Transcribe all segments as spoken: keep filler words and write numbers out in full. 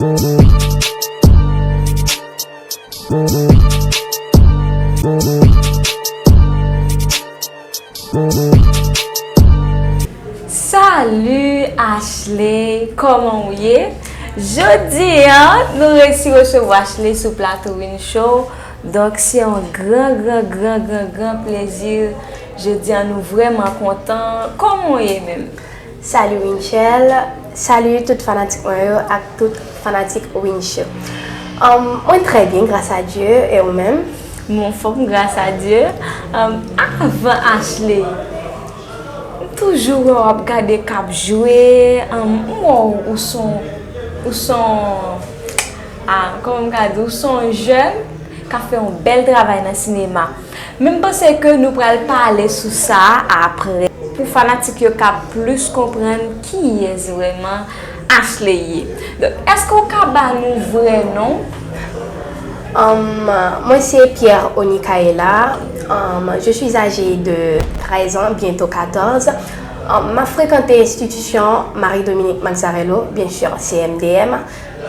Salut Ashley, kòman w ye? Jodi a, nou resi resevwa Ashley sou plato Win Show. Donk, se yon gran, gran, gran, gran, gran plezi. Jodi a, nou vrèman kontan. Kòman w ye menm? Salut Winchelle, salut tout fanatik mwen yo ak tout fanatik Win Show. Um, mwen trè byen, gras a Dye, e ou menm? Mwen anfòm, gras a Dye. Um, avan Ashley, m toujou wè w ap gade k ap jwe, um, m wè w, ou son, ou son, ah, kòman m ka di, ou son jèn k ap fè yon bèl travay nan sinema. Men m panse ke nou pral pale sou sa a apre, pou fanatik yo ka plis konprann kiyès vrèman Ashley ye. Donk, èske w ka ba nou vrè non w? Um, mwen se Pierre Onikaela. Um, je suis âgée de treize ans, bientôt quatorze. Um, m ap frekante enstitisyon Marie Dominique Mazzarello, bien sûr, C M D M,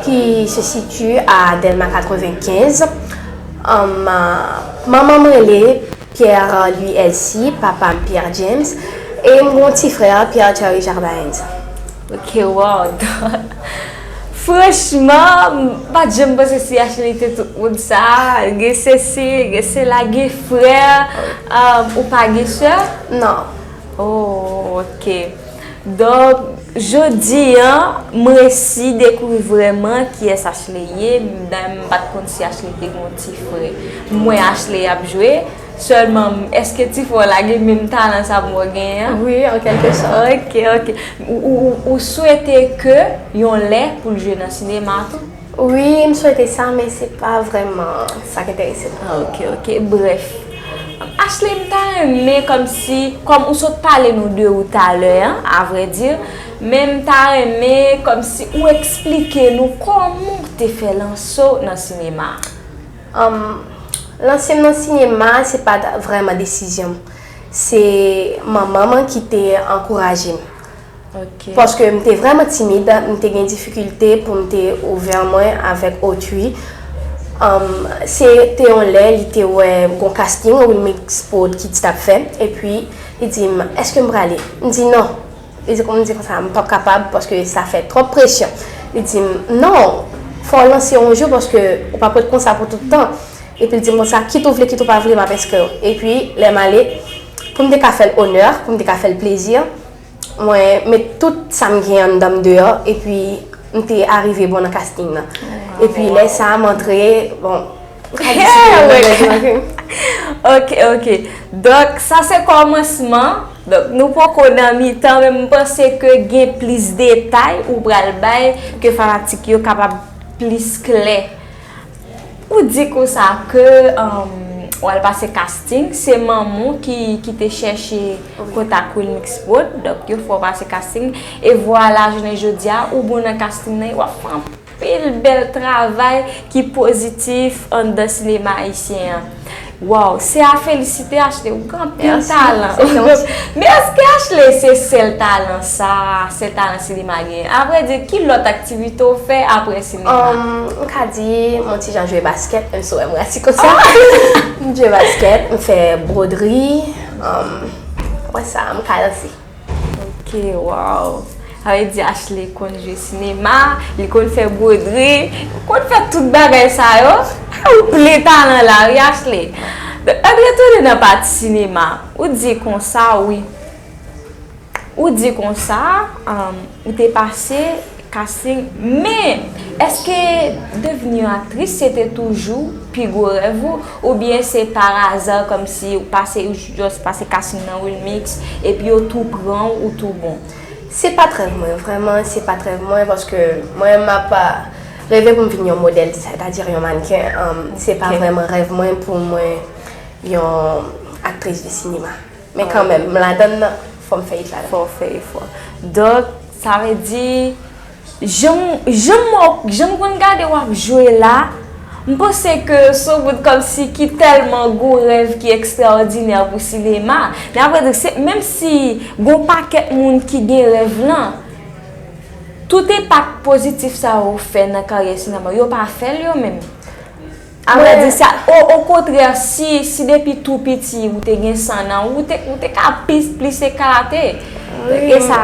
ki se sitiye a Dèlma katrevenkenz. Um, manman m rele Pierre Louis Elsie, papa m Pierre James, e m gen yon ti frè, Pierre Thierry Jardins. Ok, wow. Franchman, m pa t janm panse si Ashley te tout moun sa. Gen sesi, gen sela, gen frè. Um, ou pa gen sè? Non. Oh, ok. Donk, jodi a, m resi dekouvri vrèman kiyès Ashley ye. Dayè, m pa t konn si Ashley te gen yon ti frè. M wè Ashley ap jwe. Sèlman, èske ti frè w la gen menm talan sa m wè w genyen an? Wi, an kèlke sòt. Ok, ok. Ou, ou, ou, ou swete ke yon lè pou l jwe nan sinema tou? Wi, m swete sa, men se pa vrèman sa k enterese m. Ah, ok, ok. Brèf. Ashley, m ta renmen kòmsi, kòm ou sot pale nou de ou talè an, avrèdi, men m ta renmen kòmsi ou eksplike nou kòman w te fè lanse w nan sinema. Um, lanse m nan sinema, se pa t vrèman desizyon m. Se manman m ki te ankouraje m. Ok. Paske m te vrèman timid, m te gen difikilte pou m te ouvè mwen avèk otri. Um, se te yon lè, li te wè gon casting Wilmix Prod ki t ap fè, epi li di m, "Èske m prale?" M di, "Non." Li di, m di konsa, "M p ap kapab paske sa fè twòp presyon." Li di m, "Non, fò w lanse yon jou paske ou p ap ret konsa pou tout tan." Epi l di m konsa, "Kit ou vle, kit ou pa vle, m ap enskri w." Epi, lè m ale, pou m te ka fè l onè, pou m te ka fè l plezi, mwen met tout sa m gen anndan m deyò, epi m te arive bon nan casting nan. Epi lè sa a, m antre, bon, m ka di se te yon bèl jounen. Ok, ok. Donk, sa se kòmansman. Donk, nou poko nan mitan, men m panse ke gen plis detay ou pral bay ke fanatik yo kapab plis klè. Ou di konsa ke, um, w al pase casting, se manman w ki, ki te chèche kontak Wilmix Prod, donk yo fè w pase casting, e vwala, jounen jodi a, ou bon nan casting nan, w ap fè anpil bèl travay ki pozitif anndan sinema ayisyen an. Wow, se a felisite, Ashley, ou gen anpil talan. Men èske Ashley se sèl talan sa, sèl talan sinema genyen? Avrèdi, ki lòt aktivite w fè apre sinema? Um, m ka di, m yon ti jan jwe baskèt, menm si w wè m rasi konsa. M jwe baskèt, m fè bwodri, um, apre sa, m ka danse. Ok, wow. Sa vle di Ashley konn jwe sinema, li konn fè bwodri, li konn fè tout bagay sa yo. Ou plen talan la, wi, Ashley. Donk, ann retounen nan pati sinema. Ou di konsa, wi. Ou di konsa, um, ou te pase casting, men èske devni yon aktris se te toujou pi gwo rèv ou, oubyen se pa aza kòmsi ou pase, ou just pase casting nan Wilmix, epi yo tou pran w, ou tou bon? Se pa t rèv mwen, vrèman, se pa t rèv mwen, paske mwen, m ap reve pou m vin yon modèl, sètadi yon mannken, um, se pa vrèman rèv mwen pou mwen yon aktris de sinema. Men kanmenm, m ladann nan, fò m fè it ladann. Fò w fè efò. Donk, sa vle di, jan, jan m, jan m konn gade w ap jwe la, m panse ke s on moun kòmsi ki tèlman gon rèv ki ekstraòdinè pou sinema. Men apre tou, se, menm si gon pakèt moun ki gen rèv lan, tout enpak pozitif sa yo fè nan karyè sinema, yo pa fè l yo menm. Avrèdi, sa, o, okontrè, si, si depi tou piti ou te gen sa nan ou, ou te, ou te ka plis, plis eklate. E sa.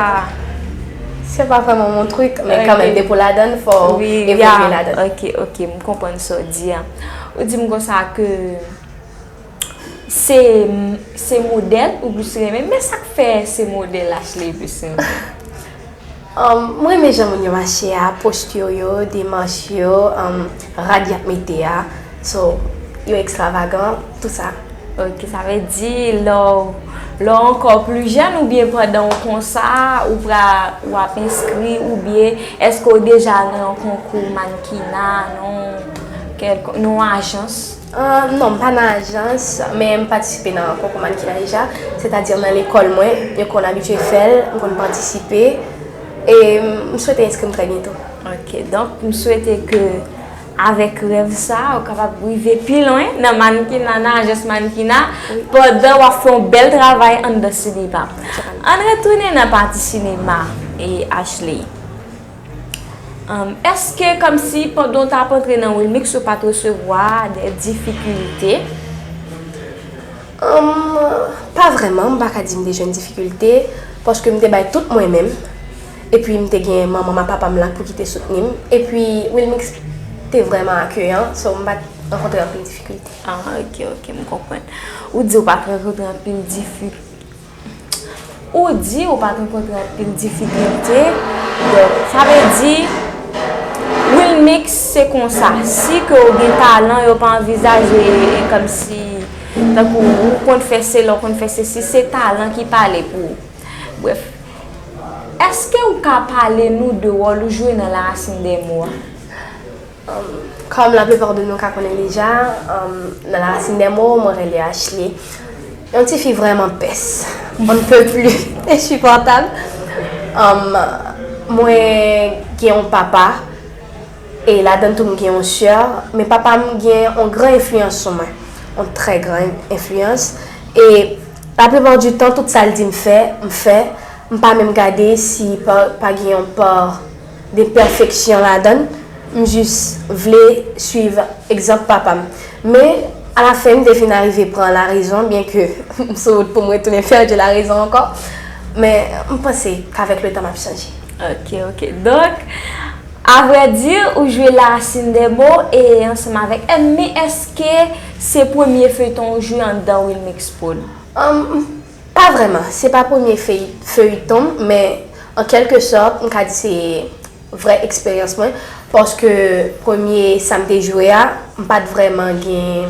Se pa vrèman mon trik, men kanmenm, depi w ladan l, fò w evolye ladan l. Ok, ok, m konprann sa w di a. Ou di m konsa ke se, se modèl ou plis renmen, men sa k fè se modèl Ashley plis renmen? Um, mwen renmen jan moun yo mache a, postir yo, demach yo, um, rad y ap mete a. So, yo ekstravagan, tout sa. Ok, sa vle di lè w lè w ankò pli jèn oubyen pandan w konsa, ou pra, w ap enskri oubyen èske w deja nan yon konkou mannkina, nan kèlkonk, nan yon ajans? Ah, non, m pa nan ajans, men m patisipe nan konkou mannkina deja. Sètadi nan lekòl mwen, yo konn abitye fè l, m konn patisipe. E m swete enskri m trè byento. Ok, donk m swete ke avèk rèv sa, ou kapab rive pi lwen nan mannkina, nan ajans mannkina, pandan w ap fè yon bèl travay anndan sinema. Ann retounen nan pati sinema, e Ashley. Èske kòmsi pandan w t ap antre nan Wilmix ou pa t resevwa de difikilte? Humm, pa vrèman, m pa ka di m te jwenn difikilte, paske m te bay tout mwen menm. Epi m te gen manman m ak papa m la pou ki te soutni m. Epi Wilmix te vrèman akeyan, so m pa t rankontre anpil difikilte. Ah, ok, ok, m konprann. Ou di w pa t rankontre anpil difikilte. Ou di ou pa t rankontre anpil difikilte, donk, sa vle di, Wilmix se konsa, si ke w gen talan, yo pa anvizaje kòmsi, tankou ou konn fè sela, ou konn fè sesi, se talan ki pale pou ou. Brèf, èske ou ka pale nou de wòl ou jwe nan La Racine des Mots a? Kòm laplipa de nou ka konnen deja, nan La Racine des Mots, mwen rele Ashley. Yon ti fi vrèman pès. On ne peut plus. Insupportable. Mwen gen yon papa, e ladan tou m gen yon sè, men papa m gen yon gran enfliyans sou mwen. Yon trè gran enfliyans. E laplipa di tan, tout sa l di m fè, m fè. M pa menm gade si pa, pa gen yon pa de pèfeksyon ladan l, m jis vle swiv egzanp papa m. Men, alafen, m te fin arive pran larezon, byenke m sou wout pou m retounen pèdi larezon ankò. Men, m panse k'avèk letan m ap chanje. Ok, ok. Donk, avrèdi, ou jwe La Racine des Mots e ansanm avèk M. Men èske se premye feyton ou jwe anndan Wilmix Prod? Pa vrèman. Se pa premye fey, feyton m, men an kèlke sòt, m ka di se vrè eksperyans mwen. Paske premye sa m te jwe a, m pa t vrèman gen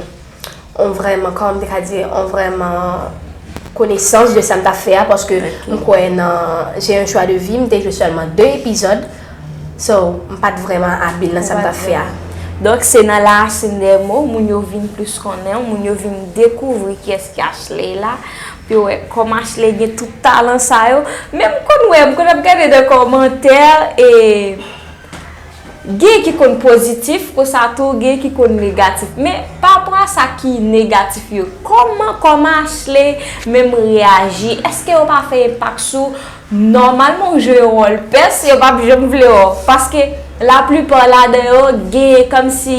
on vrèman, kòman m te ka di, on vrèman konesans de sa m t ap fè a, paske m kwè nan J'ai un choix de vie, m te jwe sèlman de epizòd. So, m pa t vrèman abil nan sa m t ap fè a. Donk, se nan La Racine des Mots, moun yo vin plis konnen w, moun yo vin dekouvri kiyès ki Ashley la, pou yo wè kòman Ashley gen tout talan sa yo. Men m konn wè, m konn ap gade nan kòmantè, e gen ki konn pozitif, konsa tou, gen ki konn negatif. Men, pa rapò a sa ki negatif yo, kòman, kòman Ashley menm reyaji? Èske yo pa fè enpak sou Nòmalman, w jwe wòl pès, yo p ap janm vle wè w. Paske, laplipa ladan yo, gen kòmsi,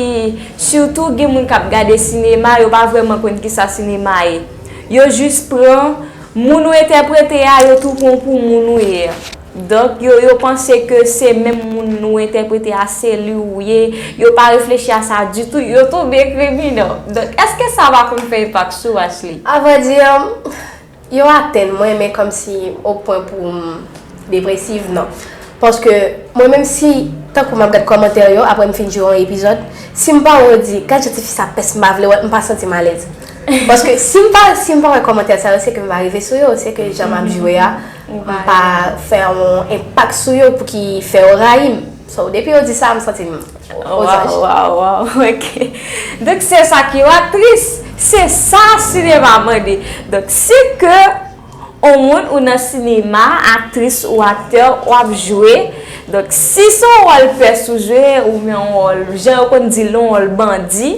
sitou gen moun k ap gade sinema, yo pa vrèman konn kisa sinema ye. Yo jis pran moun ou entèprete a, yo tou pran w pou moun ou ye a. Donk, yo, yo panse ke se menm moun ou entèprete a, se li ou ye. Yo pa reflechi a sa ditou, yo tonbe kriminèl. Donk, èske sa pa konn fè enpak sou w, Ashley? Avrèdi, Yo atenn mwen, men kòmsi o pwen pou m depresiv, non. Paske mwen menm si, tankou m ap gad kòmantè yo, apre m fin jwe yon epizòd, si m pa wè yo di, "Gad jan tifi sa pès, m pa vle wè l," m pa santi m alèz. Paske si m pa, si m pa wè kòmantè sa yo, se ke m pa rive sou yo, se ke jan m ap jwe a, m pa fè yon enpak sou yo pou ki fè yo rayi m. So, depi yo di sa, m santi m ozanj. Waw, waw, waw, ok. Donk, se sa ki yo aktris, se sa sinema mande. Donk, si ke on moun ou nan sinema, aktris ou aktè, w ap jwe, donk, si se yon wòl pès ou jwe, oubyen yon wòl, jan yo konn di l, yon wòl bandi,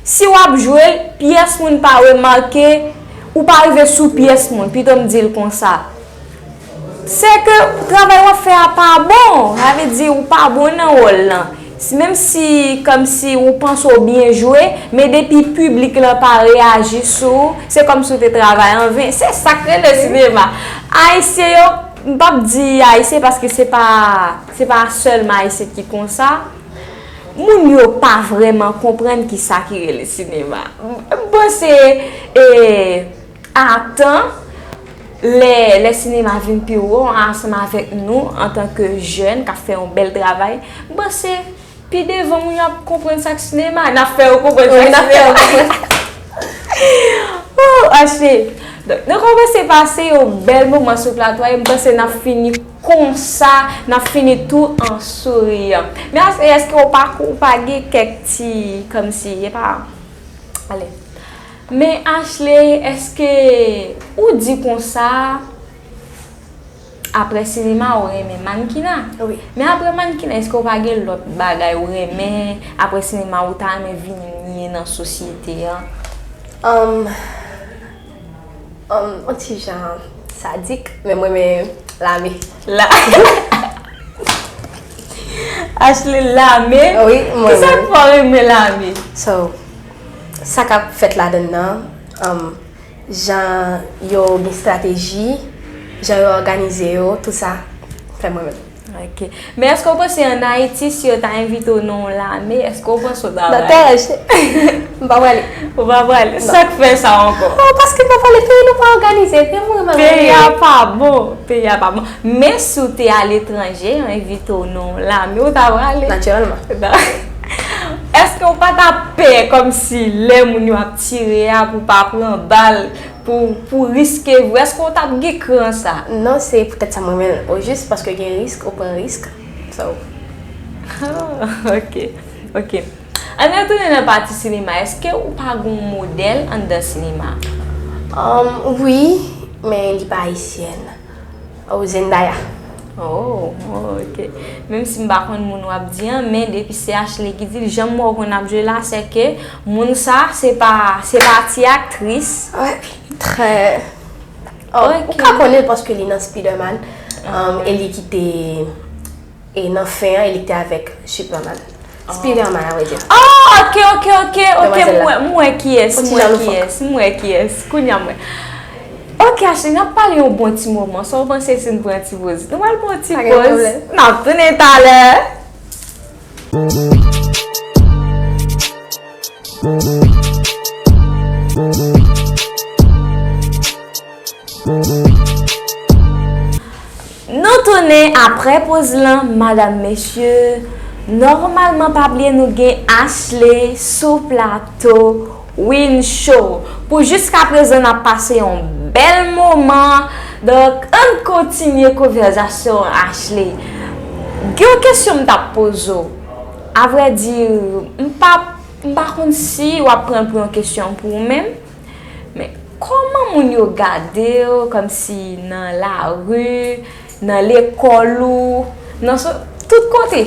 si w ap jwe l, pyès moun pa remake, ou pa rive sou pyès moun, pito m di l konsa. Se ke travay w ap fè a pa bon, sa vle di ou pa bon nan wòl lan. Si, menm si, kòmsi ou panse w byen jwe, men depi piblik lan pa reyaji sou ou, se kòmsi w te travay anven. Se sa k rele sinema. Ayisyen yo, m p ap di Ayisyen paske se pa, se pa sèlman Ayisyen ki konsa. Moun yo pa vrèman konprann ki sa ki rele sinema. M panse, e, a tan, lè, lè sinema vin pi wo ansanm avèk nou antanke jèn k ap fè yon bèl travay, m panse pi devan moun yo ap konprann sa k sinema. N ap fè yo konprann sa k sinema. Woo, Ashley. Donk, nou kòmanse pase yon bèl moman sou plato a, e m panse n ap fini konsa, n ap fini tou an souriyan. Men Ashley, èske w pa, ou pa gen kèk ti, kòmsi, e pa, ale. Men Ashley, èske ou di konsa, apre sinema, ou renmen mannkina? Wi. Men apre mannkina, èske ou pa gen lòt bagay ou renmen? Apre sinema, ou ta renmen vin ye nan sosyete an? Um, um, on ti jan sadik, men mwen renmen lame. La. Ashley lame? Wi, mwen renmen. Kisa k fè w renmen lame? So, sa k ap fèt ladan nan, um, jan yo gen estrateji, jan yo òganize yo, tout sa fè mwen menm. Ok. Men èske w panse ann Ayiti, si yo ta envite w nan yon lame, èske w panse w ta prale? Nan tèt, m pa prale. Ou pa prale? Non. Sa k fè sa ankò? Oh, paske m pa prale, peyi nou pa òganize, peyi mwen pa òganize. Peyi a pa bon, peyi a pa bon. Men si w te aletranje, yo envite w nan yon lame, ou ta prale? Natirèlman. Èske w pa ta pè kòmsi lè moun yo ap tire a pou w pa pran bal, pou, pou riske vi w? Èske w t ap gen kran sa? Non, se poutèt sa mwen renmen l. Ojis paske gen risk, ou pran risk. So. Ah, ok, ok. Ann retounen nan pati sinema. Èske ou pa gen yon modèl anndan sinema? Um, wi, men li pa ayisyèn. Oh, Zendaya. Oh, oh, ok. Menm si m pa konn moun w ap di an, men depi se Ashley ki di l, jan m wè w konn ap jwe la, se ke moun sa, se pa, se pa ti aktris. Wi, trè. Oh, ok. Ou ka konnen l paske li nan Spider-Man, um, e li ki te, e nan fen an, e li te avèk Superman. Spider-Man, a vrè di. Oh, ok, ok, ok, ok, m wè, m wè kiyès, m wè kiyès, m wè kiyès. Kounye a m wè. Ok, Ashley, n ap pale yon bon ti moman. Sa w panse si n pran ti poz? Nou pral pran ti poz. Pa gen pwoblèm. N ap tounen talè. Nou tounen apre poz lan, madam, mesye. Nòmalman, pa bliye nou gen Ashley sou plato Win Show. Pou jiskaprezan, n ap pase yon bèl moman. Donk, ann kontinye konvèzasyon an, Ashley. Gen yon kesyon m t ap poze w. Avrèdi, m pa, m pa konn si w ap pran l pou yon kesyon pou ou menm. Men, kòman moun yo gade w, kòmsi nan lari, nan lekòl ou, nan so-, tout kote?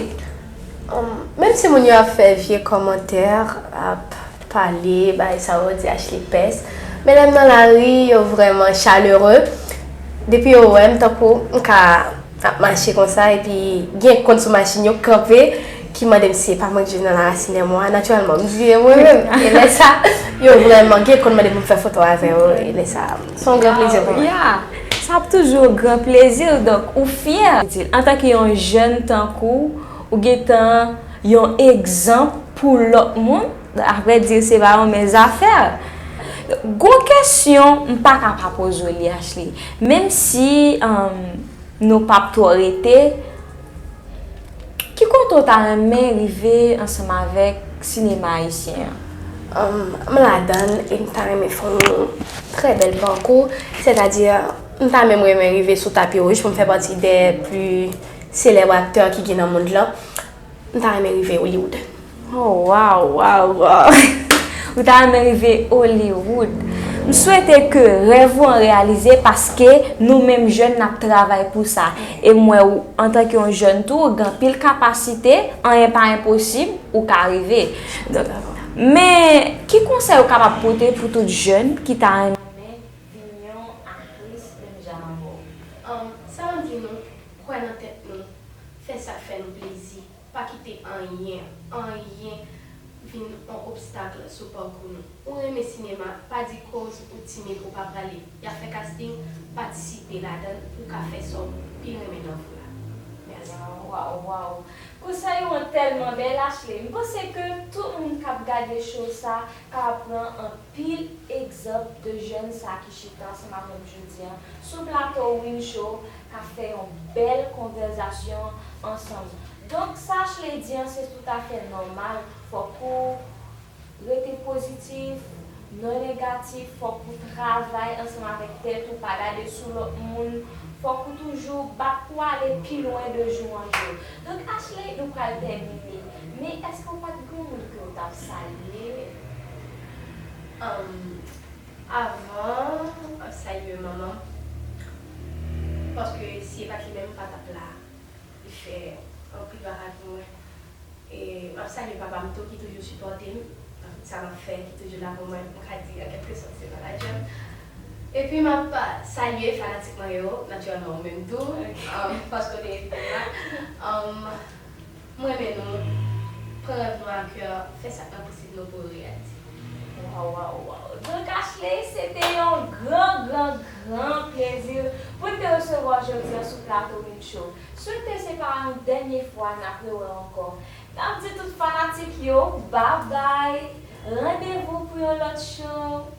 Um, menm si moun yo ap fè vye kòmantè, ap pale, bay sa yo di Ashley pès, men lè m nan lari, yo vrèman chalere. Depi yo wè m, tankou m ka ap mache konsa, epi gen k konn sou machin yo kanpe, ki mande m si se pa mwen k jwe nan La Racine des Mois, natirèlman, m di se mwen menm. E lè sa, yo vrèman gen k konn mande pou m fè foto avè yo, e lè sa, se yon gran plezi pou mwen. Yeah. Sa ap toujou yon gran plezi, donk, ou fyè. Antanke yon jèn tankou w, ou gentan yon egzanp pou lòt moun, avrèdi, se pa yon mens zafè. Gon kesyon, m pa ka pa poze w li, Ashley. Menm si, um, nou p ap twò rete, ki kote w ta renmen rive ansanm avèk sinema ayisyen an? Um, m ladan l e m ta renmen fè yon trè bèl pakou, sètadi, m ta menm renmen rive sou tapi wouj pou m fè pati dè pli selèb aktè ki gen nan mond lan. M ta renmen rive Hollywood. Oh, wow, wow, wow. Ou ta renmen rive Hollywood. M swete ke rèv ou an reyalize paske nou menm jèn n ap travay pou sa. E m wè ou, antanke yon jèn tou, ou gen anpil kapasite, anyen pa enposib, ou ka rive. Donk, men, ki konsèy ou kapab pote pou tout jèn ki ta renmen vin yon aktris menm jan avè w? Um, sa m ap di Anyen, anyen vin yon obstak sou pakou nou. Ou renmen sinema, pa di koz ou timid ou pa prale. Y ap fè casting, patisipe ladan l pou w ka fè sa w pi renmen nan vi w la. Mèsi. Waw, waw, waw. Konsèy ou an tèlman bèl, Ashley. M panse ke tout moun k ap gade show sa ka pran anpil egzanp de jèn sa ki chita ansanm avè m jodi a sou plato Win Show, k ap fè yon bèl konvèzasyon ansanm. Donk, sa Ashley di an, se toutafè nòmal. Fòk ou rete pozitif, non negatif, fòk ou travay ansanm avèk tèt ou, pa gade sou lòt moun. Fòk ou toujou bat pou ale pi lwen de jou an jou. Donk, Ashley, nou pral tèmine. Men èske w pa t gen yon moun ke w t ap salye? Ahn, avan, m ap salye manman m. Paske si se pa t li menm, m pa t ap la. Li fè anpil bagay pou mwen. E m ap salye papa m tou ki toujou sipòte m nan tout sa m ap fè, ki toujou la pou mwen. M ka di an kèlkesòt se manadjè m. Epi m ap salye fanatik mwen yo, natirèlman ou menm tou, um, paske w te envite m la. Um, m renmen nou, pran rèv nou a kè, fè sa k nan posib nou pou yo reyalize. Waw, waw, waw. Donk, Ashley, se te yon gran, gran, gran plezi pou n te resevwa w jodi a sou plato Win Show. Swete se pa yon dènye fwa n ap rewè ankò. N ap di tout fanatik yo, babay! Randevou pou yon lòt show!